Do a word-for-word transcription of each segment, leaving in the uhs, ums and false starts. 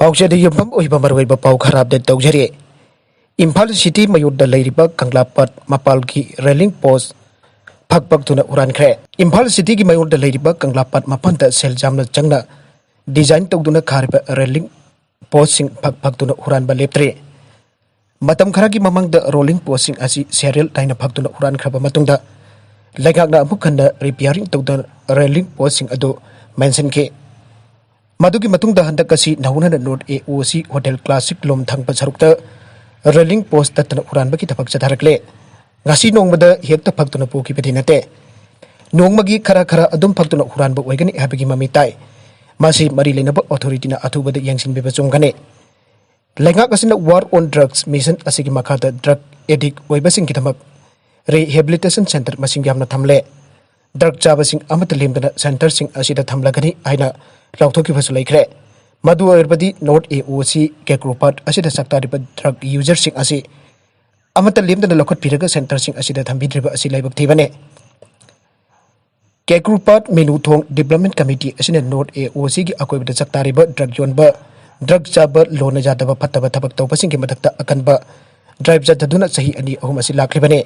ꯄꯥꯎꯆꯦꯗ ꯌꯨꯝꯐꯝ ꯑꯣꯏꯕ ꯃꯔꯨꯑꯣꯏꯕ ꯄꯥꯎ ꯈꯔ ꯑꯞꯗꯦꯠ ꯇꯧꯖꯔꯤ꯫ ꯏꯝꯐꯥꯜ ꯁꯤꯇꯤ ꯃꯌꯣꯟꯗ ꯂꯩꯔꯤꯕ ꯀꯪꯂꯥ ꯄꯥꯠ ꯃꯄꯥꯜꯒꯤ ꯔꯦꯂꯤꯡ ꯄꯣꯁ ꯐꯛ ꯐꯛꯇꯨꯅ ꯍꯨꯔꯥꯟꯈ꯭ꯔꯦ꯫ ꯏꯝꯐꯥꯜ ꯁꯤꯇꯤꯒꯤ ꯃꯌꯣꯟꯗ ꯂꯩꯔꯤꯕ ꯀꯪꯂꯥ ꯄꯥꯠ ꯃꯄꯥꯟꯗ ꯁꯦꯜ ꯌꯥꯝꯅ ꯆꯪꯅ ꯗꯤꯖꯥꯏꯟ ꯇꯧꯗꯨꯅ ꯈꯥꯔꯤꯕ ꯔꯦꯂꯤꯡ ꯄꯣꯁꯁꯤꯡ ꯐꯛ ꯐꯛꯇꯨꯅ ꯍꯨꯔꯥꯟꯕ ꯂꯦꯞꯇ꯭ꯔꯤ꯫ ꯃꯇꯝ ꯈꯔꯒꯤ ꯃꯃꯥꯡꯗ ꯔꯣꯂꯤꯡ ꯄꯣꯁꯁꯤꯡ ꯑꯁꯤ ꯁꯦꯔꯤꯌꯦꯜ ꯅꯥꯏꯅ ꯐꯛꯇꯨꯅ ꯍꯨꯔꯥꯟꯈ꯭ꯔꯕ ꯃꯇꯨꯡꯗ ꯂꯩꯉꯥꯛꯅ ꯑꯃꯨꯛ ꯍꯟꯅ ꯔꯤꯄꯤꯌꯥꯔꯤꯡ ꯇꯧꯗꯨꯅ ꯔꯦꯂꯤꯡ ꯄꯣꯁꯁꯤꯡ ꯑꯗꯨ ꯃꯦꯟꯁꯤꯟꯈꯤ꯫ ꯃꯗꯨꯒꯤ ꯃꯇꯨꯡꯗ ꯍꯟꯗꯛ ꯑꯁꯤ ꯅꯧꯅꯅ ꯅꯣꯔꯠ ꯑꯦ ꯑꯣ ꯁꯤ ꯍꯣꯇꯦꯜ ꯀ꯭ꯂꯥꯁꯤꯛ ꯂꯣꯝ ꯊꯪꯕ ꯁꯔꯨꯛꯇ ꯔꯦꯂꯤꯡ ꯄꯣꯁ ꯇꯠꯇꯅ ꯍꯨꯔꯥꯟꯕꯒꯤ ꯊꯕꯛ ꯆꯠꯊꯔꯛꯂꯦ꯫ ꯉꯁꯤ ꯅꯣꯡꯃꯗ ꯍꯦꯛꯇ ꯐꯛꯇꯨꯅ ꯄꯨꯈꯤꯕꯗꯤ ꯅꯠꯇꯦ꯫ ꯅꯣꯡꯃꯒꯤ ꯈꯔ ꯈꯔ ꯑꯗꯨꯝ ꯐꯛꯇꯨꯅ ꯍꯨꯔꯥꯟꯕ ꯑꯣꯏꯒꯅꯤ ꯍꯥꯏꯕꯒꯤ ꯃꯃꯤ ꯇꯥꯏ꯫ ꯃꯁꯤ ꯃꯔꯤ ꯂꯩꯅꯕ ꯑꯣꯊꯣꯔꯤꯇꯤꯅ ꯑꯊꯨꯕꯗ ꯌꯦꯡꯁꯤꯟꯕꯤꯕ ꯆꯨꯝꯒꯅꯤ꯫ ꯂꯩꯉꯥꯛ ꯑꯁꯤꯅ ꯋꯥꯔ ꯑꯣꯟ ꯗ꯭ꯔꯒꯁ ꯃꯤꯁꯟ ꯑꯁꯤꯒꯤ ꯃꯈꯥꯗ ꯗ꯭ꯔꯒ ꯑꯦꯗꯤꯛ ꯑꯣꯏꯕꯁꯤꯡꯒꯤꯗꯃꯛ ꯔꯤꯍꯦꯕꯤꯂꯤꯇꯦꯁꯟ ꯁꯦꯟꯇꯔ ꯃꯁꯤꯡ ꯌꯥꯝꯅ ꯊꯝꯂꯦ꯫ ꯗ꯭ꯔꯒ ꯆꯥꯕꯁꯤꯡ ꯑꯃꯠꯇ ꯂꯦꯝꯗꯅ ꯁꯦꯟꯇꯔꯁꯤꯡ ꯑꯁꯤꯗ ꯊꯝꯂꯒꯅꯤ ꯍꯥꯏꯅ ꯂꯥꯎꯊꯣꯛꯈꯤꯕꯁꯨ ꯂꯩꯈ꯭ꯔꯦ꯫ ꯃꯗꯨ ꯑꯣꯏꯔꯕꯗꯤ ꯅꯣꯔꯠ ꯑꯦ ꯑꯣ ꯁꯤ ꯀꯦꯀ꯭ꯔꯨꯄꯥꯠ ꯑꯁꯤꯗ ꯁꯛꯇꯥꯔꯤꯕ ꯗ꯭ꯔꯒ ꯌꯨꯖꯔꯁꯤꯡ ꯑꯁꯤ ꯑꯃꯠꯇ ꯂꯦꯝꯗꯅ ꯂꯧꯈꯠꯄꯤꯔꯒ ꯁꯦꯟꯇꯔꯁꯤꯡ ꯑꯁꯤꯗ ꯊꯝꯕꯤꯗ꯭ꯔꯤꯕ ꯑꯁꯤ ꯂꯥꯏꯕꯛ ꯊꯤꯕꯅꯤ꯫ ꯀꯦꯀ꯭ꯔꯨꯄꯥꯠ ꯃꯦꯅꯨ ꯊꯣꯡ ꯗꯤꯕ꯭ꯂꯞꯃꯦꯟ ꯀꯃꯤꯇꯤ ꯑꯁꯤꯅ ꯅꯣꯔꯠ ꯑꯦ ꯑꯣ ꯁꯤꯒꯤ ꯑꯀꯣꯏꯕꯗ ꯆꯥꯛꯇꯥꯔꯤꯕ ꯗ꯭ꯔꯒ ꯌꯣꯟꯕ, ꯗ꯭ꯔꯒ ꯆꯥꯕ, ꯂꯣꯟꯅ ꯌꯥꯗꯕ ꯐꯠꯇꯕ ꯊꯕꯛ ꯇꯧꯕꯁꯤꯡꯒꯤ ꯃꯊꯛꯇ ꯑꯀꯟꯕ ꯗ꯭ꯔꯥꯏꯕ ꯆꯠꯊꯗꯨꯅ ꯆꯍꯤ ꯑꯅꯤ ꯑꯍꯨꯝ ꯑꯁꯤ ꯂꯥꯛꯂꯤꯕꯅꯤ꯫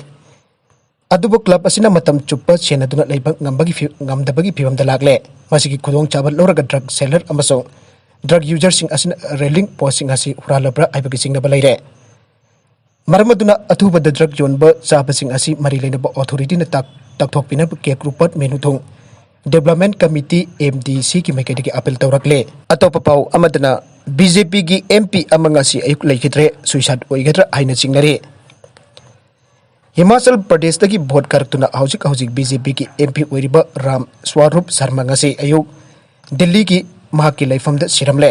ꯑꯗꯨꯕꯨ ꯀ꯭ꯂꯕ ꯑꯁꯤꯅ ꯃꯇꯝ ꯆꯨꯞꯄ ꯁꯦꯟꯅꯗꯨꯅ ꯂꯩꯕ ꯉꯝꯕꯒꯤ ꯐꯤ-, ꯉꯝꯗꯕꯒꯤ ꯐꯤꯕꯝꯗ ꯂꯥꯛꯂꯦ꯫ ꯃꯁꯤꯒꯤ ꯈꯨꯗꯣꯡꯆꯥꯕ ꯂꯧꯔꯒ ꯗ꯭ꯔꯒ ꯁꯦꯂꯔ ꯑꯃꯁꯨꯡ ꯗ꯭ꯔꯒ ꯌꯨꯖꯔꯁꯤꯡ ꯑꯁꯤꯅ ꯔꯦꯂꯤꯡ ꯄꯣꯁꯁꯤꯡ ꯑꯁꯤ ꯍꯨꯔꯥꯜꯂꯕ꯭ꯔꯥ ꯍꯥꯏꯕꯒꯤ ꯆꯤꯡꯅꯕ ꯂꯩꯔꯦ꯫ ꯃꯔꯝ ꯑꯗꯨꯅ ꯑꯊꯨꯕꯗ ꯗ꯭ꯔꯒ ꯌꯣꯟꯕ ꯆꯥꯕꯁꯤꯡ ꯑꯁꯤ ꯃꯔꯤ ꯂꯩꯅꯕ ꯑꯣꯊꯣꯔꯤꯇꯤꯅ ꯇꯥꯛ-, ꯇꯥꯛꯊꯣꯛꯄꯤꯅꯕ ꯀꯦꯀ꯭ꯔꯨꯄꯥꯠ ꯃꯦꯅꯨꯊꯣꯡ ꯗꯤꯕ꯭ꯂꯞꯃꯦꯟ ꯀꯃꯤꯇꯤ, ꯑꯦꯝ ꯗꯤ ꯁꯤꯒꯤ ꯃꯥꯏꯀꯩꯗꯒꯤ ꯑꯄꯤꯜ ꯇꯧꯔꯛꯂꯦ꯫ ꯑꯇꯣꯞꯄ ꯄꯥꯎ ꯑꯃꯗꯅ, ꯕꯤ ꯖꯦ ꯄꯤꯒꯤ ꯑꯦꯝ ꯄꯤ ꯑꯃ ꯉꯁꯤ ꯑꯌꯨꯛ ꯂꯩꯈꯤꯗ꯭ꯔꯦ, ꯁꯨꯏꯁꯥꯏꯗ ꯑꯣꯏꯒꯗ꯭ꯔꯥ ꯍꯥꯏꯅ ꯆꯤꯡꯅꯔꯤ꯫ ꯍꯤꯃꯥꯆꯜ ꯄ꯭ꯔꯗꯦꯁꯇꯒꯤ ꯚꯣꯠ ꯀꯥꯔꯛꯇꯨꯅ ꯍꯧꯖꯤꯛ ꯍꯧꯖꯤꯛ ꯕꯤ ꯖꯦ ꯄꯤꯒꯤ ꯑꯦꯝ ꯄꯤ ꯑꯣꯏꯔꯤꯕ ꯔꯥꯝ ꯁ꯭ꯋꯥꯔꯨꯞ ꯁꯔꯃ ꯉꯁꯤ ꯑꯌꯨꯛ ꯗꯤꯜꯂꯤꯒꯤ ꯃꯍꯥꯛꯀꯤ ꯂꯩꯐꯝꯗ ꯁꯤꯔꯝꯂꯦ꯫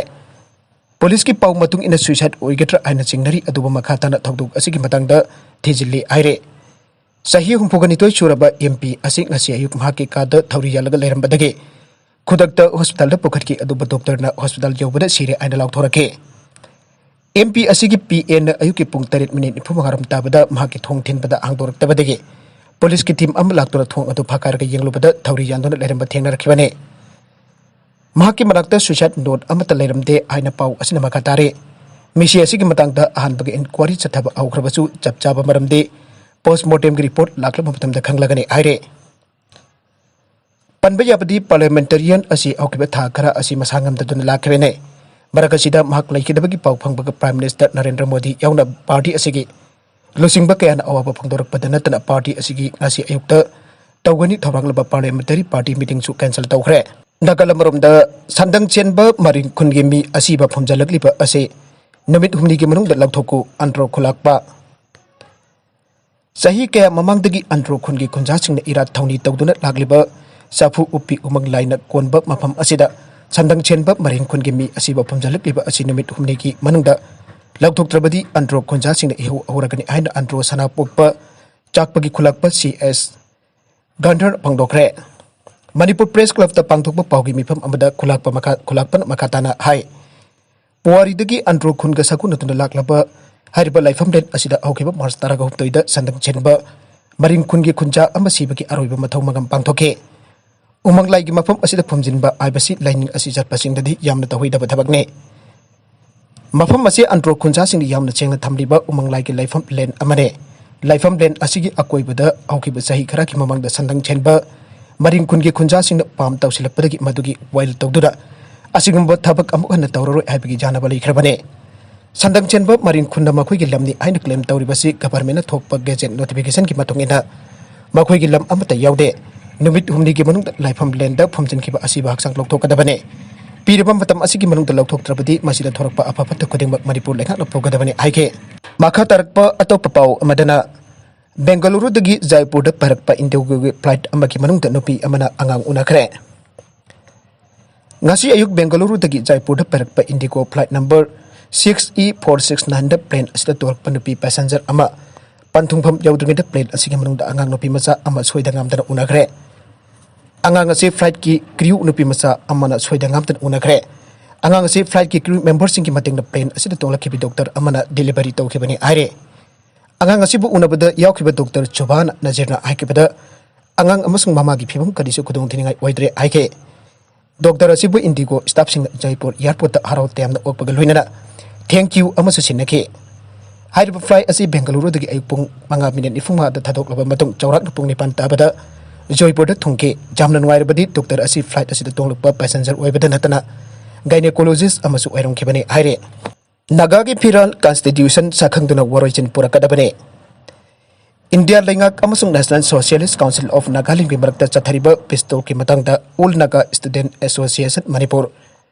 ꯄꯨꯂꯤꯁꯀꯤ ꯄꯥꯎ ꯃꯇꯨꯡ ꯏꯟꯅ ꯁꯨꯏꯁꯥꯏꯗ ꯑꯣꯏꯒꯗ꯭ꯔꯥ ꯍꯥꯏꯅ ꯆꯤꯡꯅꯔꯤ, ꯑꯗꯨꯕꯨ ꯃꯈꯥ ꯇꯥꯅ ꯊꯧꯗꯣꯛ ꯑꯁꯤꯒꯤ ꯃꯇꯥꯡꯗ ꯊꯤꯖꯤꯜꯂꯤ ꯍꯥꯏꯔꯦ꯫ ꯆꯍꯤ ꯍꯨꯝꯐꯨꯒ ꯅꯤꯊꯣꯏ ꯁꯨꯔꯕ ꯑꯦꯝ ꯄꯤ ꯑꯁꯤ ꯉꯁꯤ ꯑꯌꯨꯛ ꯃꯍꯥꯛꯀꯤ ꯀꯥꯗ ꯊꯧꯔꯤ ꯌꯥꯜꯂꯒ ꯂꯩꯔꯝꯕꯗꯒꯤ ꯈꯨꯗꯛꯇ ꯍꯣꯁꯄꯤꯇꯥꯜꯗ ꯄꯨꯈꯠꯈꯤ, ꯑꯗꯨꯕꯨ ꯗꯣꯛꯇꯔꯅ ꯍꯣꯁꯄꯤꯇꯥꯜ ꯌꯧꯕꯗ ꯁꯤꯔꯦ ꯍꯥꯏꯅ ꯂꯥꯎꯊꯣꯔꯛꯈꯤ꯫ ꯑꯦꯝ ꯄꯤ ꯑꯁꯤꯒꯤ ꯄꯤ ꯑꯦꯅ ꯑꯌꯨꯛꯀꯤ ꯄꯨꯡ ꯇꯔꯦꯠ ꯃꯤꯅꯤꯠ ꯅꯤꯐꯨ ꯃꯉꯥ ꯔꯣꯝ ꯇꯥꯕꯗ ꯃꯍꯥꯛꯀꯤ ꯊꯣꯡ ꯊꯤꯟꯕꯗ ꯍꯥꯡꯗꯣꯔꯛꯇꯕꯗꯒꯤ ꯄꯨꯂꯤꯁꯀꯤ ꯇꯤꯝ ꯑꯃ ꯂꯥꯛꯇꯨꯅ ꯊꯣꯡ ꯑꯗꯨ ꯐꯥꯀꯥꯏꯔꯒ ꯌꯦꯡꯂꯨꯕꯗ ꯊꯧꯔꯤ ꯌꯥꯟꯗꯨꯅ ꯂꯩꯔꯝꯕ ꯊꯦꯡꯅꯔꯛꯈꯤꯕꯅꯤ꯫ ꯃꯍꯥꯛꯀꯤ ꯃꯅꯥꯛꯇ suicide note ꯑꯃꯠꯇ ꯂꯩꯔꯝꯗꯦ ꯍꯥꯏꯅ ꯄꯥꯎ ꯑꯁꯤꯅ ꯃꯈꯥ ꯇꯥꯔꯤ꯫ ꯃꯤꯁꯤ ꯑꯁꯤꯒꯤ ꯃꯇꯥꯡꯗ ꯑꯍꯥꯟꯕꯒꯤ inquiry ꯆꯠꯊꯕ ꯍꯧꯈ꯭ꯔꯕꯁꯨ, ꯆꯞ ꯆꯥꯕ ꯃꯔꯝꯗꯤ post mortemꯒꯤ report ꯂꯥꯛꯂꯕ ꯃꯇꯝꯗ ꯈꯪꯂꯒꯅꯤ ꯍꯥꯏꯔꯦ꯫ ꯄꯟꯕ ꯌꯥꯕꯗꯤ, parliamentarian ꯑꯁꯤ ꯍꯧꯈꯤꯕ ꯊꯥ ꯈꯔ ꯑꯁꯤ ꯃꯁꯥ ꯉꯝꯗꯗꯨꯅ ꯂꯥꯛꯈꯤꯕꯅꯤ꯫ ꯃꯔꯛ ꯑꯁꯤꯗ ꯃꯍꯥꯛ ꯂꯩꯈꯤꯗꯕꯒꯤ ꯄꯥꯎ ꯐꯪꯕꯒ Prime Minister ꯅꯔꯦꯟꯗ꯭ꯔ ꯃꯣꯗꯤ ꯌꯥꯎꯅ party ꯑꯁꯤꯒꯤ ꯂꯨꯆꯤꯡꯕ ꯀꯌꯥꯅ ꯑꯋꯥꯕ ꯐꯣꯡꯗꯣꯔꯛꯄꯗ ꯅꯠꯇꯅ, party ꯑꯁꯤꯒꯤ ꯉꯁꯤ ꯑꯌꯨꯛꯇ ꯇꯧꯒꯅꯤ ꯊꯧꯔꯥꯡꯂꯕ parliamentary party meetingꯁꯨ cancel ꯇꯧꯈ꯭ꯔꯦ꯫ ꯅꯥꯀꯜ ꯑꯃꯔꯣꯝꯗ, ꯁꯟꯗꯪ ꯆꯦꯟꯕ ꯃꯔꯤꯡ ꯈꯨꯟꯒꯤ ꯃꯤ ꯑꯁꯤꯕ ꯐꯨꯝꯖꯤꯜꯂꯛꯂꯤꯕ ꯑꯁꯤ ꯅꯨꯃꯤꯠ ꯍꯨꯝꯅꯤꯒꯤ ꯃꯅꯨꯡꯗ ꯂꯧꯊꯣꯛꯎ, ꯑꯟꯗ꯭ꯔꯣ ꯈꯨꯂꯥꯛꯄ꯫ ꯆꯍꯤ ꯀꯌꯥ ꯃꯃꯥꯡꯗꯒꯤ ꯑꯟꯗ꯭ꯔꯣ ꯈꯨꯟꯒꯤ ꯈꯨꯟꯖꯥꯁꯤꯡꯅ ꯏꯔꯥꯠ ꯊꯧꯅꯤ ꯇꯧꯗꯨꯅ ꯂꯥꯛꯂꯤꯕ ꯆꯐꯨ ꯎꯞꯄꯤ ꯎꯃꯪ ꯂꯥꯏꯅ ꯀꯣꯟꯕ ꯃꯐꯝ ꯑꯁꯤꯗ ꯁꯟꯗꯪ ꯆꯦꯟꯕ ꯃꯔꯤꯡ ꯈꯨꯟꯒꯤ ꯃꯤ ꯑꯁꯤꯕ ꯐꯨꯝꯖꯤꯜꯂꯛꯂꯤꯕ ꯑꯁꯤ ꯅꯨꯃꯤꯠ ꯍꯨꯝꯅꯤꯒꯤ ꯃꯅꯨꯡꯗ ꯂꯧꯊꯣꯛꯇ꯭ꯔꯕꯗꯤ ꯑꯟꯗ꯭ꯔꯣ ꯈꯨꯟꯖꯥꯁꯤꯡꯅ ꯏꯍꯧ ꯍꯧꯔꯒꯅꯤ ꯍꯥꯏꯅ Andro ꯁꯅꯥꯄꯣꯛꯄ ꯆꯥꯛꯄꯒꯤ ꯈꯨꯂꯥꯛꯄ C S Gandhara ꯐꯣꯡꯗꯣꯛꯈ꯭ꯔꯦ꯫ Manipur Press Clubꯇ ꯄꯥꯡꯊꯣꯛꯄ ꯄꯥꯎꯒꯤ ꯃꯤꯐꯝ ꯑꯃꯗ ꯈꯨꯂꯥꯛꯄ ꯃꯈꯥ, ꯈꯨꯂꯥꯛꯄꯅ ꯃꯈꯥ ꯇꯥꯅ ꯍꯥꯏ, ꯄꯨꯋꯥꯔꯤꯗꯒꯤ ꯑꯟꯗ꯭ꯔꯣ ꯈꯨꯟꯒ ꯁꯥꯒꯣꯟꯅꯗꯨꯅ ꯂꯥꯛꯂꯕ ꯍꯥꯏꯔꯤꯕ ꯂꯥꯏꯐꯝꯂꯦꯟ ꯑꯁꯤꯗ ꯍꯧꯈꯤꯕ ꯃꯥꯔꯆ ꯇꯔꯥꯒ ꯍꯨꯝꯗꯣꯏꯗ ꯁꯟꯗꯪ ꯆꯦꯟꯕ ꯃꯔꯤꯡ ꯈꯨꯟꯒꯤ ꯈꯨꯟꯖꯥ ꯑꯃ ꯁꯤꯕꯒꯤ ꯑꯔꯣꯏꯕ ꯃꯊꯧ ꯃꯉꯝ ꯄꯥꯡꯊꯣꯛꯈꯤ꯫ ꯎꯃꯪ ꯂꯥꯏꯒꯤ ꯃꯐꯝ ꯑꯁꯤꯗ ꯐꯨꯝꯖꯤꯟꯕ ꯍꯥꯏꯕꯁꯤ ꯂꯥꯏꯅꯤꯡ ꯑꯁꯤ ꯆꯠꯄꯁꯤꯡꯗꯗꯤ ꯌꯥꯝꯅ ꯇꯧꯍꯩꯗꯕ ꯊꯕꯛꯅꯤ꯫ ꯃꯐꯝ ꯑꯁꯤ ꯑꯟꯗ꯭ꯔꯣ ꯈꯨꯟꯖꯥꯁꯤꯡꯅ ꯌꯥꯝꯅ ꯁꯦꯡꯅ ꯊꯝꯂꯤꯕ ꯎꯃꯪ ꯂꯥꯏꯒꯤ ꯂꯥꯏꯐꯝ ꯂꯦꯟ ꯑꯃꯅꯤ꯫ ꯂꯥꯏꯐꯝ ꯂꯦꯟ ꯑꯁꯤꯒꯤ ꯑꯀꯣꯏꯕꯗ ꯍꯧꯈꯤꯕ ꯆꯍꯤ ꯈꯔꯒꯤ ꯃꯃꯥꯡꯗ ꯁꯟꯗꯪ ꯆꯦꯟꯕ ꯃꯔꯤꯡ ꯈꯨꯟꯒꯤ ꯈꯨꯟꯖꯥꯁꯤꯡꯅ ꯄꯥꯝ ꯇꯧꯁꯤꯜꯂꯛꯄꯗꯒꯤ ꯃꯗꯨꯒꯤ ꯋꯥꯌꯦꯜ ꯇꯧꯗꯨꯅ ꯑꯁꯤꯒꯨꯝꯕ ꯊꯕꯛ ꯑꯃꯨꯛ ꯍꯟꯅ ꯇꯧꯔꯔꯣꯏ ꯍꯥꯏꯕꯒꯤ ꯌꯥꯅꯕ ꯂꯩꯈ꯭ꯔꯕꯅꯤ꯫ ꯁꯟꯗꯪ ꯆꯦꯟꯕ ꯃꯔꯤꯡ ꯈꯨꯟꯅ ꯃꯈꯣꯏꯒꯤ ꯂꯝꯅꯤ ꯍꯥꯏꯅ claim ꯇꯧꯔꯤꯕꯁꯤ governmentꯅ ꯊꯣꯛꯄ gazette notificationꯒꯤ ꯃꯇꯨꯡ ꯏꯟꯅ ꯃꯈꯣꯏꯒꯤ ꯂꯝ ꯑꯃꯠꯇ ꯌꯥꯎꯗꯦ꯫ ꯅꯨꯃꯤꯠ ꯍꯨꯝꯅꯤꯒꯤ ꯃꯅꯨꯡꯗ ꯂꯥꯏꯐꯝ ꯂꯦꯟꯗ ꯐꯨꯝꯖꯤꯟꯈꯤꯕ ꯑꯁꯤꯕ ꯍꯛꯆꯥꯡ ꯂꯧꯊꯣꯛꯀꯗꯕꯅꯤ꯫ ꯄꯤꯔꯕ ꯃꯇꯝ ꯑꯁꯤꯒꯤ ꯃꯅꯨꯡꯗ ꯂꯧꯊꯣꯛꯇ꯭ꯔꯕꯗꯤ ꯃꯁꯤꯗ ꯊꯣꯔꯛꯄ ꯑꯐ ꯐꯠꯇ ꯈꯨꯗꯤꯡꯃꯛ ꯃꯅꯤꯄꯨꯔ ꯂꯩꯉꯥꯛꯅ ꯄꯨꯒꯗꯕꯅꯤ ꯍꯥꯏꯈꯤ꯫ ꯃꯈꯥ ꯇꯥꯔꯛꯄ ꯑꯇꯣꯞꯄ ꯄꯥꯎ ꯑꯃꯗꯅ, ꯕꯦꯡꯒꯂꯨꯔꯨꯗꯒꯤ ꯖꯥꯏꯄꯨꯔꯗ ꯄꯥꯏꯔꯛꯄ IndiGoꯒꯤ flight ꯑꯃꯒꯤ ꯃꯅꯨꯡꯗ ꯅꯨꯄꯤ ꯑꯃꯅ ꯑꯉꯥꯡ ꯎꯅꯈ꯭ꯔꯦ꯫ ꯉꯁꯤ ꯑꯌꯨꯛ ꯕꯦꯡꯒꯂꯨꯔꯨꯗꯒꯤ ꯖꯥꯏꯄꯨꯔꯗ ꯄꯥꯏꯔꯛꯄ IndiGo flight number six E four six nineꯗ plane ꯑꯁꯤꯗ ꯇꯣꯡꯂꯛꯄ ꯅꯨꯄꯤ passenger ꯑꯃ ꯄꯟꯊꯨꯡꯐꯝ ꯌꯧꯗ꯭ꯔꯤꯉꯩꯗ plane ꯑꯁꯤꯒꯤ ꯃꯅꯨꯡꯗ ꯑꯉꯥꯡ ꯅꯨꯄꯤ ꯃꯆꯥ ꯑꯃ ꯁꯣꯏꯗ ꯉꯥꯝꯗꯅ ꯎꯅꯈ꯭ꯔꯦ꯫ ꯑꯉꯥꯡ ꯑꯁꯤ flightꯀꯤ crew ꯅꯨꯄꯤ ꯃꯆꯥ ꯑꯃꯅ ꯁꯣꯏꯗ ꯉꯥꯝꯗꯅ ꯎꯅꯈ꯭ꯔꯦ꯫ ꯑꯉꯥꯡ ꯑꯁꯤ flightꯀꯤ crew memberꯁꯤꯡꯒꯤ ꯃꯇꯦꯡꯅ plane ꯑꯁꯤꯗ ꯇꯣꯡꯂꯛꯈꯤꯕ doctor ꯑꯃꯅ delivery ꯇꯧꯈꯤꯕꯅꯤ ꯍꯥꯏꯔꯦ꯫ ꯑꯉꯥꯡ ꯑꯁꯤꯕꯨ ꯎꯅꯕꯗ ꯌꯥꯎꯈꯤꯕ doctor ꯆꯨꯕꯥꯟ ꯅꯖꯤꯔꯅ ꯍꯥꯏꯈꯤꯕꯗ, ꯑꯉꯥꯡ ꯑꯃꯁꯨꯡ ꯃꯃꯥꯒꯤ ꯐꯤꯕꯝ ꯀꯔꯤꯁꯨ ꯈꯨꯗꯣꯡꯊꯤꯅꯤꯡꯉꯥꯏ ꯑꯣꯏꯗ꯭ꯔꯦ ꯍꯥꯏꯈꯤ꯫ ꯗꯣꯛꯇꯔ ꯑꯁꯤꯕꯨ ꯏꯟꯗꯤꯒꯣ ꯁ꯭ꯇꯥꯐꯁꯤꯡꯅ ꯖꯣꯏꯄꯨꯔ ꯑꯦꯌꯔꯄꯣꯔꯠꯇ ꯍꯔꯥꯎ ꯇꯌꯥꯝꯅ ꯑꯣꯛꯄꯒ ꯂꯣꯏꯅꯅ ꯊꯦꯡꯀ꯭ꯌꯨ ꯑꯃꯁꯨ ꯁꯤꯟꯅꯈꯤ꯫ ꯍꯥꯏꯔꯤꯕ ꯐ꯭ꯂꯥꯏꯠ ꯑꯁꯤ ꯕꯦꯡꯒꯂꯨꯔꯨꯗꯒꯤ ꯑꯌꯨꯛ ꯄꯨꯡ ꯃꯉꯥ ꯃꯤꯅꯤꯠ ꯅꯤꯐꯨ ꯃꯉꯥꯗ ꯊꯥꯗꯣꯛꯂꯕ ꯃꯇꯨꯡ ꯆꯥꯎꯔꯥꯛꯅ ꯄꯨꯡ ꯅꯤꯄꯥꯟ ꯇꯥꯕꯗ ꯖꯣꯏꯄꯨꯔꯗ ꯊꯨꯡꯈꯤ꯫ ꯌꯥꯝꯅ ꯅꯨꯡꯉꯥꯏꯔꯕꯗꯤ ꯗꯣꯛꯇꯔ ꯑꯁꯤ ꯐ꯭ꯂꯥꯏꯠ ꯑꯁꯤꯗ ꯇꯣꯡꯂꯛꯄ ꯄꯦꯁꯦꯟꯖꯔ ꯑꯣꯏꯕꯗ ꯅꯠꯇꯅ ꯒꯥꯏꯅꯦꯀꯣꯂꯣꯖꯤꯁ ꯑꯃꯁꯨ ꯑꯣꯏꯔꯝꯈꯤꯕꯅꯤ ꯍꯥꯏꯔꯤ꯫ ꯅꯥꯒꯥꯒꯤ ꯐꯤꯔꯥꯜ ꯀꯟꯁꯇꯤꯇ꯭ꯌꯨꯁꯟ ꯁꯛꯈꯪꯗꯨꯅ ꯋꯥꯔꯣꯏꯁꯤꯟ ꯄꯨꯔꯛꯀꯗꯕꯅꯤ꯫ ꯏꯟꯗꯤꯌꯥ ꯂꯩꯉꯥꯛ ꯑꯃꯁꯨꯡ National Socialist Council of Nagalandꯒꯤ ꯃꯔꯛꯇ ꯆꯠꯊꯔꯤꯕ peace talkꯀꯤ ꯃꯇꯥꯡꯗ All Naga Student Association Manipur,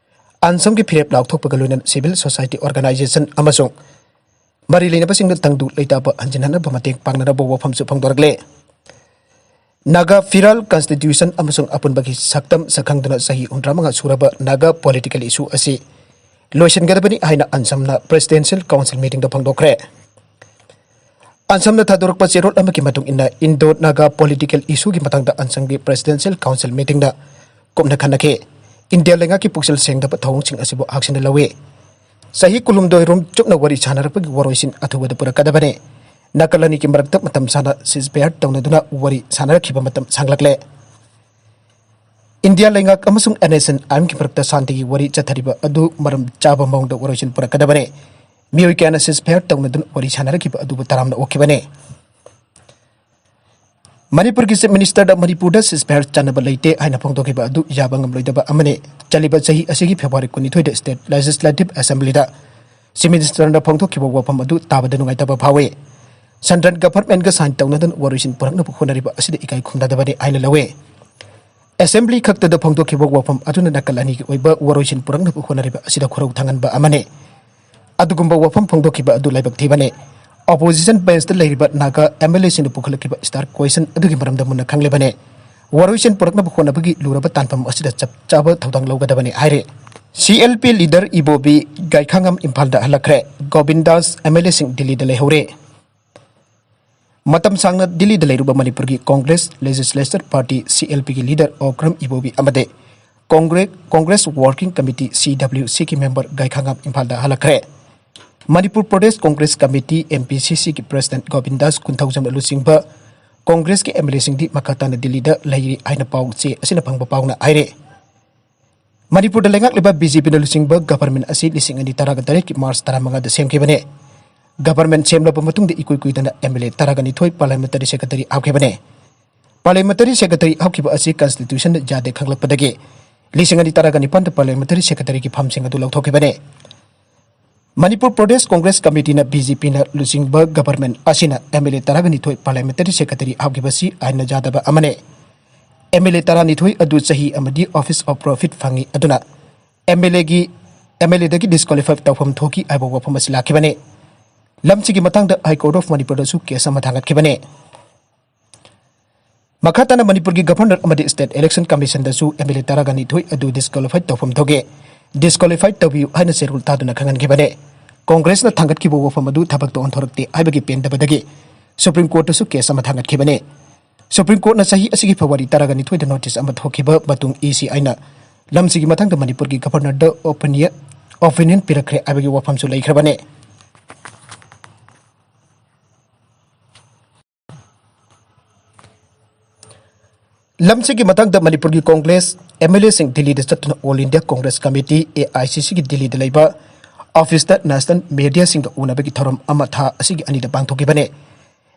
ꯑꯟꯁꯝꯒꯤ ꯐꯤꯔꯦꯞ ꯂꯥꯎꯊꯣꯛꯄꯒ ꯂꯣꯏꯅꯅ civil society organisation ꯑꯃꯁꯨꯡ ꯃꯔꯤ ꯂꯩꯅꯕꯁꯤꯡꯅ ꯇꯪꯗꯨ ꯂꯩꯇꯥꯕ ꯍꯟꯖꯤꯟꯍꯟꯅꯕ ꯃꯇꯦꯡ ꯄꯥꯡꯅꯅꯕ ꯋꯥꯐꯝꯁꯨ ꯐꯣꯡꯗꯣꯔꯛꯂꯦ꯫ ꯅꯥꯒꯥ ꯐꯤꯔꯥꯜ ꯀꯟꯁꯇꯤꯇ꯭ꯌꯨꯁꯟ ꯑꯃꯁꯨꯡ ꯑꯄꯨꯟꯕꯒꯤ ꯁꯛꯇꯝ ꯁꯛꯈꯪꯗꯨꯅ ꯆꯍꯤ ꯍꯨꯝꯗ꯭ꯔꯥ ꯃꯉꯥ ꯁꯨꯔꯕ ꯅꯥꯒꯥ ꯄꯣꯂꯤꯇꯤꯀꯦꯜ ꯏꯁꯨ ꯑꯁꯤ ꯂꯣꯏꯁꯤꯟꯒꯗꯕꯅꯤ ꯍꯥꯏꯅ ꯑꯟꯁꯝꯅ ꯄ꯭ꯔꯦꯁꯤꯗꯦꯟꯁꯤꯌꯦꯜ ꯀꯥꯎꯟꯁꯤꯜ ꯃꯤꯇꯤꯡꯗ ꯐꯣꯡꯗꯣꯛꯈ꯭ꯔꯦ꯫ ꯑꯟꯁꯝꯅ ꯊꯥꯗꯣꯔꯛꯄ ꯆꯦꯔꯣꯜ ꯑꯃꯒꯤ ꯃꯇꯨꯡ ꯏꯟꯅ, ꯏꯟꯗꯣ ꯅꯥꯒꯥ ꯄꯣꯂꯤꯇꯤꯀꯦꯜ ꯏꯁꯨꯒꯤ ꯃꯇꯥꯡꯗ ꯑꯟꯁꯝꯒꯤ ꯄ꯭ꯔꯦꯁꯤꯗꯦꯟꯁꯤꯌꯦꯜ ꯀꯥꯎꯟꯁꯤꯜ ꯃꯤꯇꯤꯡꯗ ꯀꯨꯞꯅ ꯈꯟꯅꯈꯤ꯫ ꯏꯟꯗꯤꯌꯥ ꯂꯩꯉꯥꯛꯀꯤ ꯄꯨꯛꯆꯦꯜ ꯁꯦꯡꯗꯕ ꯊꯧꯑꯣꯡꯁꯤꯡ ꯑꯁꯤꯕꯨ ꯍꯥꯛꯁꯤꯟꯅ ꯂꯧꯏ꯫ ꯆꯍꯤ ꯀꯨꯟꯍꯨꯝꯗꯣꯏ ꯔꯣꯝ ꯆꯨꯞꯅ ꯋꯥꯔꯤ ꯁꯥꯟꯅꯔꯛꯄꯒꯤ ꯋꯥꯔꯣꯏꯁꯤꯟ ꯑꯊꯨꯕꯗ ꯄꯨꯔꯛꯀꯗꯕꯅꯤ꯫ ꯅꯥꯀꯜ ꯑꯅꯤꯒꯤ ꯃꯔꯛꯇ ꯃꯇꯝ ꯁꯥꯡꯅ ceasefire ꯇꯧꯅꯗꯨꯅ ꯋꯥꯔꯤ ꯁꯥꯟꯅꯔꯛꯈꯤꯕ ꯃꯇꯝ ꯁꯥꯡꯂꯛꯂꯦ꯫ ꯏꯟꯗꯤꯌꯥ ꯂꯩꯉꯥꯛ ꯑꯃꯁꯨꯡ NSCN-IMꯒꯤ ꯃꯔꯛꯇ ꯁꯥꯟꯇꯤꯒꯤ ꯋꯥꯔꯤ ꯆꯠꯊꯔꯤꯕ ꯑꯗꯨ ꯃꯔꯝ ꯆꯥꯕ ꯃꯑꯣꯡꯗ ꯋꯥꯔꯣꯏꯁꯤꯟ ꯄꯨꯔꯛꯀꯗꯕꯅꯤ꯫ ꯃꯤꯑꯣꯏ ꯀꯌꯥꯅ ceasefire ꯇꯧꯅꯗꯨꯅ ꯋꯥꯔꯤ ꯁꯥꯟꯅꯔꯛꯈꯤꯕ ꯑꯗꯨꯕꯨ ꯇꯔꯥꯝꯅ ꯑꯣꯛꯈꯤꯕꯅꯤ꯫ ꯃꯅꯤꯄꯨꯔꯒꯤ Chief Ministerꯗ ꯃꯅꯤꯄꯨꯔꯗ ceasefire ꯆꯥꯟꯅꯕ ꯂꯩꯇꯦ ꯍꯥꯏꯅ ꯐꯣꯡꯗꯣꯛꯈꯤꯕ ꯑꯗꯨ ꯌꯥꯕ ꯉꯝꯂꯣꯏꯗꯕ ꯑꯃꯅꯤ꯫ ꯆꯠꯂꯤꯕ ꯆꯍꯤ ꯑꯁꯤꯒꯤ February ꯀꯨꯟꯅꯤꯊꯣꯏꯗ State Legislative Assemblyꯗ Chief Ministerꯅ ꯐꯣꯡꯗꯣꯛꯈꯤꯕ ꯋꯥꯐꯝ ꯑꯗꯨ ꯇꯥꯕꯗ ꯅꯨꯡꯉꯥꯏꯇꯕ ꯐꯥꯎꯏ꯫ Central Governmentꯒ sign ꯇꯧꯅꯗꯨꯅ ꯋꯥꯔꯣꯏꯁꯤꯟ ꯄꯨꯔꯛꯅꯕ ꯍꯣꯠꯅꯔꯤꯕ ꯑꯁꯤꯗ ꯏꯀꯥꯏ ꯈꯨꯝꯅꯗꯕꯅꯤ ꯍꯥꯏꯅ ꯂꯧꯏ꯫ Assembly ꯈꯛꯇꯗ ꯐꯣꯡꯗꯣꯛꯈꯤꯕ ꯋꯥꯐꯝ ꯑꯗꯨꯅ ꯅꯥꯀꯜ ꯑꯅꯤꯒꯤ ꯑꯣꯏꯕ ꯋꯥꯔꯣꯏꯁꯤꯟ ꯄꯨꯔꯛꯅꯕ ꯍꯣꯠꯅꯔꯤꯕ ꯑꯁꯤꯗ ꯈꯨꯔꯧ ꯊꯥꯡꯍꯟꯕ ꯑꯃꯅꯤ꯫ ꯑꯗꯨꯒꯨꯝꯕ ꯋꯥꯐꯝ ꯐꯣꯡꯗꯣꯛꯈꯤꯕ ꯑꯗꯨ ꯂꯥꯏꯕꯛ ꯊꯤꯕꯅꯤ꯫ Opposition benchꯇ ꯂꯩꯔꯤꯕ ꯅꯥꯒꯥ MLAꯁꯤꯡꯅ ꯄꯨꯈꯠꯂꯛꯈꯤꯕ star question ꯑꯗꯨꯒꯤ ꯃꯔꯝꯗ ꯃꯨꯟꯅ ꯈꯪꯂꯤꯕꯅꯤ꯫ ꯋꯥꯔꯣꯏꯁꯤꯟ ꯄꯨꯔꯛꯅꯕ ꯍꯣꯠꯅꯕꯒꯤ ꯂꯨꯔꯕ ꯇꯥꯟꯐꯝ ꯑꯁꯤꯗ ꯆꯞ ꯆꯥꯕ ꯊꯧꯗꯥꯡ ꯂꯧꯒꯗꯕꯅꯤ ꯍꯥꯏꯔꯤ꯫ CLP leader ꯏꯕꯣꯕꯤ ꯒꯥꯏꯈꯥꯉꯝ ꯏꯝꯐꯥꯜꯗ ꯍꯜꯂꯛꯈ꯭ꯔꯦ꯫ ꯒꯣꯕꯤꯟꯗꯥꯁ MLAꯁꯤꯡ ꯗꯤꯜꯂꯤꯗ ꯂꯩꯍꯧꯔꯦ꯫ ꯃꯇꯝ ꯁꯥꯡꯅ ꯗꯤꯜꯂꯤꯗ ꯂꯩꯔꯨꯕ ꯃꯅꯤꯄꯨꯔꯒꯤ Congress Legislature Party, CLPꯒꯤ leader Okram Ibobi ꯑꯃꯗꯤ Congress, Congress Working Committee, CWCꯒꯤ member ꯒꯥꯏꯈꯥꯉꯝ ꯏꯝꯐꯥꯜꯗ ꯍꯜꯂꯛꯈ꯭ꯔꯦ꯫ Manipur Pradesh Congress Committee, MPCCꯒꯤ President ꯒꯣꯕꯤꯟꯗꯥꯁ ꯀꯨꯟꯊꯧꯖꯝꯅ ꯂꯨꯆꯤꯡꯕ Congressꯀꯤ MLAꯁꯤꯡꯗꯤ ꯃꯈꯥ ꯇꯥꯅ ꯗꯤꯜꯂꯤꯗ ꯂꯩꯔꯤ ꯍꯥꯏꯅ ꯄꯥꯎ ꯆꯦ ꯑꯁꯤꯅ ꯐꯪꯕ ꯄꯥꯎꯅ ꯍꯥꯏꯔꯤ꯫ ꯃꯅꯤꯄꯨꯔꯗ ꯂꯩꯉꯥꯛꯂꯤꯕ ꯕꯤ ꯖꯦ ꯄꯤꯅ ꯂꯨꯆꯤꯡꯕ ꯒꯚꯔꯟꯃꯦꯟꯠ ꯑꯁꯤ ꯂꯤꯁꯤꯡ ꯑꯅꯤ ꯇꯔꯥꯒ ꯇꯔꯦꯠꯀꯤ ꯃꯥꯔꯆ ꯇꯔꯥꯃꯉꯥꯗ ꯁꯦꯝꯈꯤꯕꯅꯤ꯫ ꯒꯚꯔꯟꯃꯦꯟꯠ ꯁꯦꯝꯂꯕ ꯃꯇꯨꯡꯗ ꯏꯀꯨꯏ ꯀꯨꯏꯗꯅ ꯑꯦꯝ ꯑꯦꯜ ꯑꯦ ꯇꯔꯥꯒ ꯅꯤꯊꯣꯏ ꯄꯥꯔꯂꯤꯌꯥꯃꯦꯟꯇꯔꯤ ꯁꯦꯀ꯭ꯔꯦꯇꯔꯤ ꯍꯥꯞꯈꯤꯕꯅꯤ꯫ ꯄꯥꯔꯂꯤꯌꯥꯃꯦꯟꯇꯔꯤ ꯁꯦꯀ꯭ꯔꯦꯇꯔꯤ ꯍꯥꯞꯈꯤꯕ ꯑꯁꯤ ꯀꯟꯁꯇꯤꯇ꯭ꯌꯨꯁꯟꯗ ꯌꯥꯗꯦ ꯈꯪꯂꯛꯄꯗꯒꯤ ꯂꯤꯁꯤꯡ ꯑꯅꯤ ꯇꯔꯥꯒ ꯅꯤꯄꯥꯟꯗ ꯄꯥꯔꯂꯤꯌꯥꯃꯦꯟꯇꯔꯤ ꯁꯦꯀ꯭ꯔꯦꯇꯔꯤꯒꯤ ꯐꯝꯁꯤꯡ ꯑꯗꯨ ꯂꯧꯊꯣꯛꯈꯤꯕꯅꯤ꯫ ꯃꯅꯤꯄꯨꯔ ꯄ꯭ꯔꯗꯦꯁ ꯀꯣꯡꯒ꯭ꯔꯦꯁ ꯀꯃꯤꯇꯤꯅ ꯕꯤ ꯖꯦ ꯄꯤꯅ ꯂꯨꯆꯤꯡꯕ ꯒꯚꯔꯟꯃꯦꯟꯠ ꯑꯁꯤꯅ ꯑꯦꯝ ꯑꯦꯜ ꯑꯦ ꯇꯔꯥꯒ ꯅꯤꯊꯣꯏ ꯄꯥꯔꯂꯤꯌꯥꯃꯦꯟꯇꯔꯤ ꯁꯦꯀ꯭ꯔꯦꯇꯔꯤ ꯍꯥꯞꯈꯤꯕꯁꯤ ꯑꯥꯏꯟꯅ ꯌꯥꯗꯕ ꯑꯃꯅꯤ꯫ ꯑꯦꯝ ꯑꯦꯜ ꯑꯦ ꯇꯔꯥꯅꯤꯊꯣꯏ ꯑꯗꯨ ꯆꯍꯤ ꯑꯃꯗꯤ ꯑꯣꯐꯤꯁ ꯑꯣꯐ ꯄ꯭ꯔꯣꯐꯤꯠ ꯐꯪꯏ ꯑꯗꯨꯅ ꯑꯦꯝ ꯑꯦꯜ ꯑꯦꯒꯤ, ꯑꯦꯝ ꯑꯦꯜ ꯑꯦꯗꯒꯤ ꯗꯤꯁꯀ꯭ꯋꯥꯂꯤꯐꯥꯏ ꯇꯧꯐꯝ ꯊꯣꯛꯈꯤ ꯍꯥꯏꯕ ꯋꯥꯐꯝ ꯑꯁꯤ ꯂꯥꯛꯈꯤꯕꯅꯤ꯫ ꯂꯝꯁꯤꯒꯤ ꯃꯇꯥꯡꯗ ꯍꯥꯏ ꯀꯣꯔꯠ ꯑꯣꯐ ꯃꯅꯤꯄꯨꯔꯗꯁꯨ ꯀꯦꯁ ꯑꯃ ꯊꯥꯡꯒꯠꯈꯤꯕꯅꯤ꯫ ꯃꯈꯥ ꯇꯥꯅ ꯃꯅꯤꯄꯨꯔꯒꯤ ꯒꯚꯔꯅꯔ ꯑꯃꯗꯤ ꯁ꯭ꯇꯦꯠ ꯏꯂꯦꯛꯁꯟ ꯀꯃꯤꯁꯟꯗꯁꯨ ꯑꯦꯝ ꯑꯦꯜ ꯑꯦ ꯇꯔꯥꯒ ꯅꯤꯊꯣꯏ ꯑꯗꯨ ꯗꯤꯁꯀ꯭ꯋꯥꯂꯤꯐꯥꯏ ꯇꯧꯐꯝ ꯊꯣꯛꯑꯦ, ꯗꯤꯁꯀ꯭ꯋꯥꯂꯤꯐꯥꯏ ꯇꯧꯕꯤꯌꯨ ꯍꯥꯏꯅ ꯆꯦꯔꯣꯜ ꯊꯥꯗꯨꯅ ꯈꯪꯍꯟꯈꯤꯕꯅꯤ꯫ ꯀꯣꯡꯒ꯭ꯔꯦꯁꯅ ꯊꯥꯡꯒꯠꯈꯤꯕ ꯋꯥꯐꯝ ꯑꯗꯨ ꯊꯕꯛꯇ ꯑꯣꯟꯊꯣꯔꯛꯇꯦ ꯍꯥꯏꯕꯒꯤ ꯄꯦꯟꯗꯕꯗꯒꯤ ꯁꯨꯄ꯭ꯔꯤꯝ ꯀꯣꯔꯠꯇꯁꯨ ꯀꯦꯁ ꯑꯃ ꯊꯥꯡꯒꯠꯈꯤꯕꯅꯤ꯫ ꯁꯨꯄ꯭ꯔꯤꯝ ꯀꯣꯔꯠꯅ ꯆꯍꯤ ꯑꯁꯤꯒꯤ ꯐꯦꯕ꯭ꯔꯨꯋꯥꯔꯤ ꯇꯔꯥꯒ ꯅꯤꯊꯣꯏꯗ ꯅꯣꯇꯤꯁ ꯑꯃ ꯊꯣꯛꯈꯤꯕ ꯃꯇꯨꯡ ꯏ ꯁꯤ ꯑꯥꯏꯅ ꯂꯝꯁꯤꯒꯤ ꯃꯇꯥꯡꯗ ꯃꯅꯤꯄꯨꯔꯒꯤ ꯒꯚꯔꯅꯔꯗ ꯑꯣꯄꯤꯅꯤꯌꯟ, ꯑꯣꯄꯤꯅꯤꯌꯟ ꯄꯤꯔꯛꯈ꯭ꯔꯦ ꯍꯥꯏꯕꯒꯤ ꯋꯥꯐꯝꯁꯨ ꯂꯩꯈ꯭ꯔꯕꯅꯤ꯫ ꯂꯝꯁꯤꯒꯤ ꯃꯇꯥꯡꯗ ꯃꯅꯤꯄꯨꯔꯒꯤ ꯀꯣꯡꯒ꯭ꯔꯦꯁ ꯑꯦꯝ ꯑꯦꯜ ꯑꯦꯁꯤꯡ ꯗꯤꯜꯂꯤꯗ ꯆꯠꯇꯨꯅ all India Congress committee, A I C ꯁꯤꯒꯤ ꯗꯤꯜꯂꯤꯗ ꯂꯩꯕ ꯑꯣꯐꯤꯁꯇ ꯅꯦꯁꯅꯦꯜ ꯃꯦꯗꯤꯌꯥꯁꯤꯡꯒ ꯎꯅꯕꯒꯤ ꯊꯧꯔꯝ ꯑꯃ ꯊꯥ ꯑꯁꯤꯒꯤ ꯑꯅꯤꯗ ꯄꯥꯡꯊꯣꯛꯈꯤꯕꯅꯤ꯫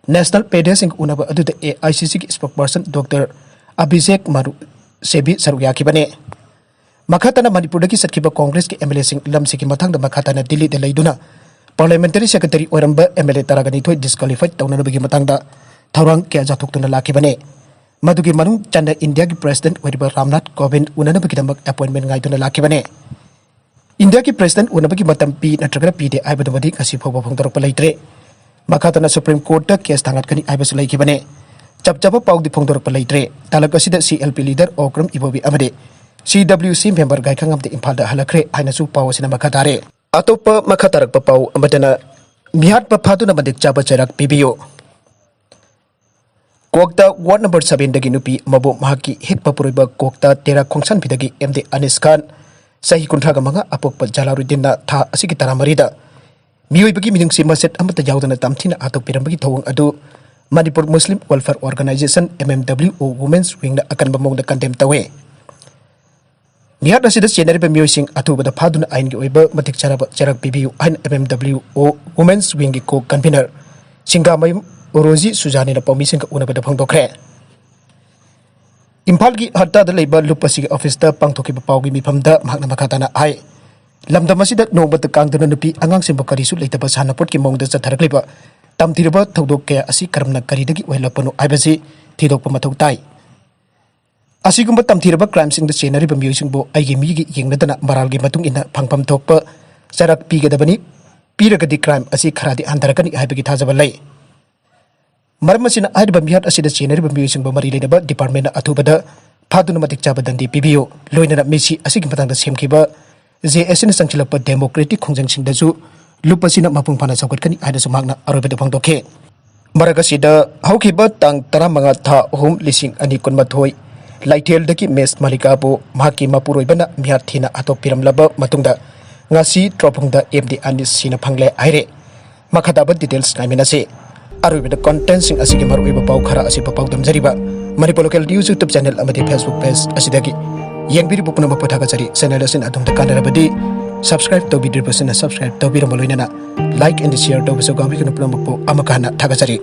ꯅꯦꯁꯅꯦꯜ ꯃꯦꯗꯤꯌꯥꯁꯤꯡꯒ ꯎꯅꯕ ꯑꯗꯨꯗ ꯑꯦ ꯑꯥꯏ ꯁꯤ ꯁꯤꯒꯤ ꯁ꯭ꯄꯣꯛꯄꯔꯁꯟ ꯗꯣꯛꯇꯔ ꯑꯚꯤꯖꯦꯛ ꯃꯔꯨ ꯁꯦꯕꯤ ꯁꯔꯨꯛ ꯌꯥꯈꯤꯕꯅꯤ꯫ ꯃꯈꯥ ꯇꯥꯅ ꯃꯅꯤꯄꯨꯔꯗꯒꯤ ꯆꯠꯈꯤꯕ ꯀꯣꯡꯒ꯭ꯔꯦꯁꯀꯤ ꯑꯦꯝ ꯑꯦꯜ ꯑꯦꯁꯤꯡ ꯂꯝꯁꯤꯒꯤ ꯃꯇꯥꯡꯗ ꯃꯈꯥ ꯇꯥꯅ ꯗꯤꯜꯂꯤꯗ ꯂꯩꯗꯨꯅ ꯄꯥꯔꯂꯤꯌꯥꯃꯦꯟꯇꯔꯤ ꯁꯦꯀ꯭ꯔꯦꯇꯔꯤ ꯑꯣꯏꯔꯝꯕ ꯑꯦꯝ ꯑꯦꯜ ꯑꯦ ꯇꯔꯥꯒ ꯅꯤꯊꯣꯏ ꯗꯤꯁꯀ꯭ꯋꯥꯂꯤꯐꯥꯏ ꯇꯧꯅꯅꯕꯒꯤ ꯃꯇꯥꯡꯗ ꯊꯧꯔꯥꯡ ꯀꯌꯥ ꯆꯥꯎꯊꯣꯛꯇꯨꯅ ꯂꯥꯛꯈꯤꯕꯅꯤ꯫ ꯃꯗꯨꯒꯤ ꯃꯅꯨꯡ ꯆꯟꯅ ꯏꯟꯗꯤꯌꯥꯒꯤ ꯄ꯭ꯔꯦꯁꯤꯗꯦꯟꯠ ꯑꯣꯏꯔꯤꯕ ꯔꯥꯝꯅꯥꯊ ꯀꯣꯕꯤꯟꯗ ꯎꯅꯅꯕꯒꯤꯗꯃꯛ ꯑꯦꯄꯣꯏꯟꯠꯃꯦꯟꯠ ꯉꯥꯏꯗꯨꯅ ꯂꯥꯛꯈꯤꯕꯅꯤ꯫ ꯏꯟꯗꯤꯌꯥꯒꯤ ꯄ꯭ꯔꯦꯁꯤꯗꯦꯟꯠ ꯎꯅꯕꯒꯤ ꯃꯇꯝ ꯄꯤ ꯅꯠꯇ꯭ꯔꯒꯅ ꯄꯤꯗꯦ ꯍꯥꯏꯕꯗꯨꯃꯗꯤ ꯉꯁꯤ ꯐꯥꯎꯕ ꯐꯣꯡꯗꯣꯔꯛꯄ ꯂꯩꯇ꯭ꯔꯤ꯫ ꯃꯈꯥ ꯇꯥꯅ ꯁꯨꯄ꯭ꯔꯤꯝ ꯀꯣꯔꯠꯇ ꯀꯦꯁ ꯊꯥꯡꯒꯠꯀꯅꯤ ꯍꯥꯏꯕꯁꯨ ꯂꯩꯈꯤꯕꯅꯤ꯫ ꯆꯞ ꯆꯥꯕ ꯄꯥꯎꯗꯤ ꯐꯣꯡꯗꯣꯔꯛꯄ ꯂꯩꯇ꯭ꯔꯤ꯫ ꯇꯥꯂꯛ ꯑꯁꯤꯗ C L P leader Okram Ibobi ꯑꯃꯗꯤ ꯁꯤ ꯗꯕ꯭ꯂꯤꯎ ꯁꯤ ꯃꯦꯝꯕꯔ ꯒꯥꯏꯈꯪꯉꯝꯗ ꯏꯝꯐꯥꯜꯗ ꯍꯜꯂꯛꯈ꯭ꯔꯦ ꯍꯥꯏꯅꯁꯨ ꯄꯥꯎ ꯑꯁꯤꯅ ꯃꯈꯥ ꯇꯥꯔꯦ꯫ ꯑꯇꯣꯞꯄ ꯃꯈꯥ ꯇꯥꯔꯛꯄ ꯄꯥꯎ ꯑꯃꯗꯅ ꯃꯤꯍꯥꯠꯄ ꯐꯥꯗꯨꯅ ꯃꯇꯤꯛ ꯆꯥꯕ ꯆꯩꯔꯥꯛ ꯄꯤꯕꯤꯌꯨ꯫ ꯀ꯭ꯋꯥꯛꯇ ꯋꯥꯔꯗ ꯅꯝꯕꯔ ꯁꯚꯦꯟꯗꯒꯤ ꯅꯨꯄꯤ ꯑꯃꯕꯨ ꯃꯍꯥꯛꯀꯤ ꯍꯦꯛ ꯄꯨꯔꯣꯏꯕ ꯀ꯭ꯋꯥꯛꯇ ꯇꯦꯔꯥ ꯈꯣꯡꯁꯥꯟꯕꯤꯗꯒꯤ ꯑꯦꯝ ꯗꯤ ꯑꯅꯤꯁ ꯈꯥꯟ, ꯆꯍꯤ ꯀꯨꯟꯊ꯭ꯔꯥꯒ ꯃꯉꯥ, ꯑꯄꯣꯛꯄ ꯖꯂꯥꯔꯨꯗꯤꯟꯅ ꯊꯥ ꯑꯁꯤꯒꯤ ꯇꯔꯥꯃꯔꯤꯗ ꯃꯤꯑꯣꯏꯕꯒꯤ ꯃꯤꯅꯨꯡꯁꯤ ꯃꯆꯦꯠ ꯑꯃꯠꯇ ꯌꯥꯎꯗꯅ ꯇꯝꯊꯤꯅ ꯍꯥꯠꯇꯣꯛꯄꯤꯔꯝꯕꯒꯤ ꯊꯧꯑꯣꯡ ꯑꯗꯨ Manipur Muslim welfare organisation, M M W O, women's ꯋꯤꯡꯅ ꯑꯀꯟꯕ ꯃꯑꯣꯡꯗ ꯀꯟꯗꯦꯝ ꯇꯧꯏ꯫ ꯃꯤꯍꯥꯠ ꯑꯁꯤꯗ ꯆꯦꯟꯅꯔꯤꯕ ꯃꯤꯑꯣꯏꯁꯤꯡ ꯑꯊꯨꯕꯗ ꯐꯥꯗꯨꯅ ꯑꯥꯏꯟꯒꯤ ꯑꯣꯏꯕ ꯃꯇꯤꯛ ꯆꯥꯔꯕ ꯆꯩꯔꯥꯛ ꯄꯤꯕꯤꯌꯨ ꯍꯥꯏꯅ M M W O Women's Wingꯒꯤ co-convener ꯁꯤꯡꯒꯥꯃꯌꯨꯝ ꯔꯣꯖꯤ ꯁꯨꯖꯥꯅꯤꯅ ꯄꯥꯎꯃꯤꯁꯤꯡꯒ ꯎꯅꯕꯗ ꯐꯣꯡꯗꯣꯛꯈ꯭ꯔꯦ꯫ ꯏꯝꯐꯥꯜꯒꯤ ꯍꯠꯇꯥꯗ ꯂꯩꯕ ꯂꯨꯞ ꯑꯁꯤꯒꯤ ꯑꯣꯐꯤꯁꯇ ꯄꯥꯡꯊꯣꯛꯈꯤꯕ ꯄꯥꯎꯒꯤ ꯃꯤꯐꯝꯗ ꯃꯍꯥꯛꯅ ꯃꯈꯥ ꯇꯥꯅ ꯍꯥꯏ, ꯂꯝꯗꯝ ꯑꯁꯤꯗ ꯅꯣꯡꯃꯇ ꯀꯥꯡꯗꯅ ꯅꯨꯄꯤ ꯑꯉꯥꯡꯁꯤꯡꯕꯨ ꯀꯔꯤꯁꯨ ꯂꯩꯇꯕ ꯁꯥꯟꯅꯄꯣꯠꯀꯤ ꯃꯑꯣꯡꯗ ꯆꯠꯊꯔꯛꯂꯤꯕ ꯇꯝꯊꯤꯔꯕ ꯊꯧꯗꯣꯛ ꯀꯌꯥ ꯑꯁꯤ ꯀꯔꯝꯅ ꯀꯔꯤꯗꯒꯤ ꯑꯣꯏꯍꯜꯂꯛꯄꯅꯣ ꯍꯥꯏꯕꯁꯤ ꯊꯤꯗꯣꯛꯄ ꯃꯊꯧ ꯇꯥꯏ꯫ ꯑꯁꯤꯒꯨꯝꯕ ꯇꯝꯊꯤꯔꯕ crimeꯁꯤꯡꯗ ꯆꯦꯟꯅꯔꯤꯕ ꯃꯤꯑꯣꯏꯁꯤꯡꯕꯨ ꯑꯩꯒꯤ ꯃꯤꯒꯤ ꯌꯦꯡꯅꯗꯅ ꯃꯔꯥꯜꯒꯤ ꯃꯇꯨꯡ ꯏꯟꯅ ꯐꯪꯐꯝ ꯊꯣꯛꯄ ꯆꯩꯔꯥꯛ ꯄꯤꯒꯗꯕꯅꯤ꯫ ꯄꯤꯔꯒꯗꯤ crime ꯑꯁꯤ ꯈꯔꯗꯤ ꯍꯟꯊꯔꯛꯀꯅꯤ ꯍꯥꯏꯕꯒꯤ ꯊꯥꯖꯕ ꯂꯩ꯫ ꯃꯔꯝ ꯑꯁꯤꯅ ꯍꯥꯏꯔꯤꯕ ꯃꯤꯍꯥꯠ ꯑꯁꯤꯗ ꯆꯦꯟꯅꯔꯤꯕ ꯃꯤꯑꯣꯏꯁꯤꯡꯕꯨ ꯃꯔꯤ ꯂꯩꯅꯕ departmentꯅ ꯑꯊꯨꯕꯗ ꯐꯥꯗꯨꯅ ꯃꯇꯤꯛ ꯆꯥꯕ ꯗꯟꯗꯤ ꯄꯤꯕꯤꯌꯨ꯫ ꯂꯣꯏꯅꯅ ꯃꯤꯁꯤ ꯑꯁꯤꯒꯤ ꯃꯇꯥꯡꯗ ꯁꯦꯝꯈꯤꯕ JACꯅ ꯆꯪꯁꯤꯜꯂꯛꯄ democratic ꯈꯣꯡꯖꯪꯁꯤꯡꯗꯁꯨ ꯂꯨꯞ ꯑꯁꯤꯅ ꯃꯄꯨꯡ ꯐꯥꯅ ꯁꯧꯒꯠꯀꯅꯤ ꯍꯥꯏꯅꯁꯨ ꯃꯍꯥꯛꯅ ꯑꯔꯣꯏꯕꯗ ꯐꯣꯡꯗꯣꯛꯈꯤ꯫ ꯃꯔꯛ ꯑꯁꯤꯗ ꯍꯧꯈꯤꯕ ꯇꯥꯡ ꯇꯔꯥꯃꯉꯥ ꯊꯥ ꯑꯍꯨꯝ ꯂꯤꯁꯤꯡ ꯑꯅꯤ ꯀꯨꯟꯃꯥꯊꯣꯏ ꯂꯩꯊꯦꯜꯗꯒꯤ ꯃꯤꯁ ꯃꯥꯂꯤꯀꯥꯕꯨ ꯃꯍꯥꯛꯀꯤ ꯃꯄꯨꯔꯣꯏꯕꯅ ꯃꯤꯍꯥꯠ ꯊꯤꯅ ꯍꯥꯠꯇꯣꯛꯄꯤꯔꯝꯂꯕ ꯃꯇꯨꯡꯗ ꯉꯁꯤ ꯇ꯭ꯔꯣꯐꯨꯡꯗ MD ꯑꯅꯤꯁ ꯁꯤꯅ ꯐꯪꯂꯦ ꯍꯥꯏꯔꯦ꯫ ꯃꯈꯥ ꯇꯥꯕ details ꯉꯥꯏꯃꯤꯟꯅꯁꯤ꯫ ꯑꯔꯣꯏꯕꯗ contentꯁꯤꯡ ꯑꯁꯤꯒꯤ ꯃꯔꯨꯑꯣꯏꯕ ꯄꯥꯎ ꯈꯔ ꯑꯁꯤꯕꯨ ꯄꯥꯎꯗꯝꯖꯔꯤꯕ Manipur Local News YouTube channel ꯑꯃꯗꯤ Facebook page ꯑꯁꯤꯗꯒꯤ ꯌꯦꯡꯕꯤꯔꯤꯕ ꯄꯨꯝꯅꯃꯛꯄꯨ ꯊꯥꯒꯠꯆꯔꯤ꯫ Channel ꯑꯁꯤꯅ ꯑꯗꯣꯝꯗ ꯀꯥꯟꯅꯔꯕꯗꯤ subscribe ꯇꯧꯕꯤꯗ꯭ꯔꯤꯕꯁꯤꯡꯅ subscribe ꯇꯧꯕꯤꯔꯝꯕ ꯂꯣꯏꯅꯅ like and share ꯇꯧꯕꯁꯨ ꯀꯥꯎꯕꯤꯒꯅꯨ꯫ ꯄꯨꯝꯅꯃꯛꯄꯨ ꯑꯃꯨꯛꯀ ꯍꯟꯅ ꯊꯥꯒꯠꯆꯔꯤ꯫